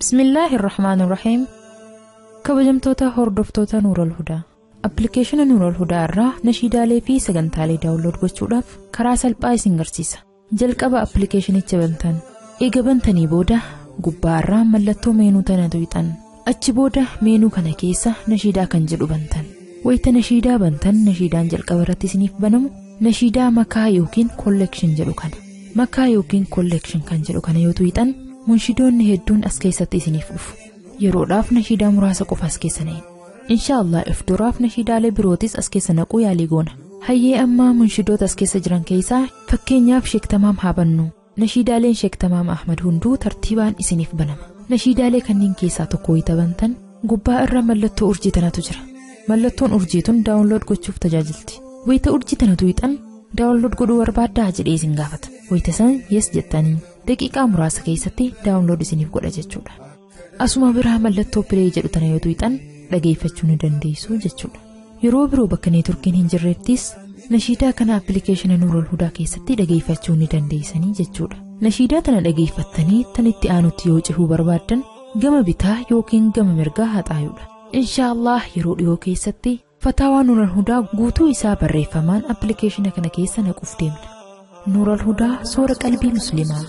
Bismillaahi Irrahmaan Irrahiim. Kabajamtoota hordoftoota Nuural Hudaa. Appilikeeshina Nuural Hudaa irraa nashiidaalee fi sagantaalee download gochuudhaaf karaa salphaa isin garsiisa. Jalqaba appilikeeshinicha bantan. Eega bantanii booda gubbaa irraa mallattoo meenuu tana tuqxan. Achi booda meenuu kana keessa nashiidaa kan jedhu bantan. Wayita nashiidaa bantan nashiidaan jalqaba irratti isiniif banamu nashiidaa makaa yookiin collection jedhu kana. Makaa yookiin collection kan jedhu kana yoo tuqxan munshidoonni hedduun as keessatti isiniif dhufu. Yeroodhaaf nashiidaa muraasa qofa as keessa na'in. Inshaallah if duraaf nashiidaalee birootis as keessa naquu yaalii goona. Hayyee ammaa munshidoota as keessa jiran keessaa fakkeenyaaf Sheek Tamaam haa bannu. Nashiidaaleen Sheek Tamaam Ahmad hunduu tartiibaan isiniif banama. Nashiidaalee kanneen keessaa tokko wayita bantan gubbaa irra mallattoo urjii tanatu jira. Mallattoon urjii tun download gochuuf tajaajilti. Wayita urjii tana tuqxan download godhuu barbaaddaa jedhee isin gaafata. Wayita san yes jettanii daqiiqaa muraasa keessatti download isiniif godha jechuudha. Asuma biraa mallattoo play jedhu tana yoo tuqxan dhageeffachuu ni dandeessu jechuudha. Yeroo biroo bakka neetworkiin hin jirrettis nashiidaa kana appilikeeshina Nuurul Hudaa keessatti dhageeffachuu ni dandeessanii jechuudha. Nashiidaa tana dhageeffattanii tan itti aanutti yoo cehuu barbaaddan gama bitaa yookiin gama mirgaa haxaayuudha. Inshaallah yeroo dhiyoo keessatti fataawaa Nuurul Hudaa guutuu isaa barreeffamaan appilikeeshina kana keessa naquuf deemna. Nuurul Hudaa soora qalbii Musliimaa.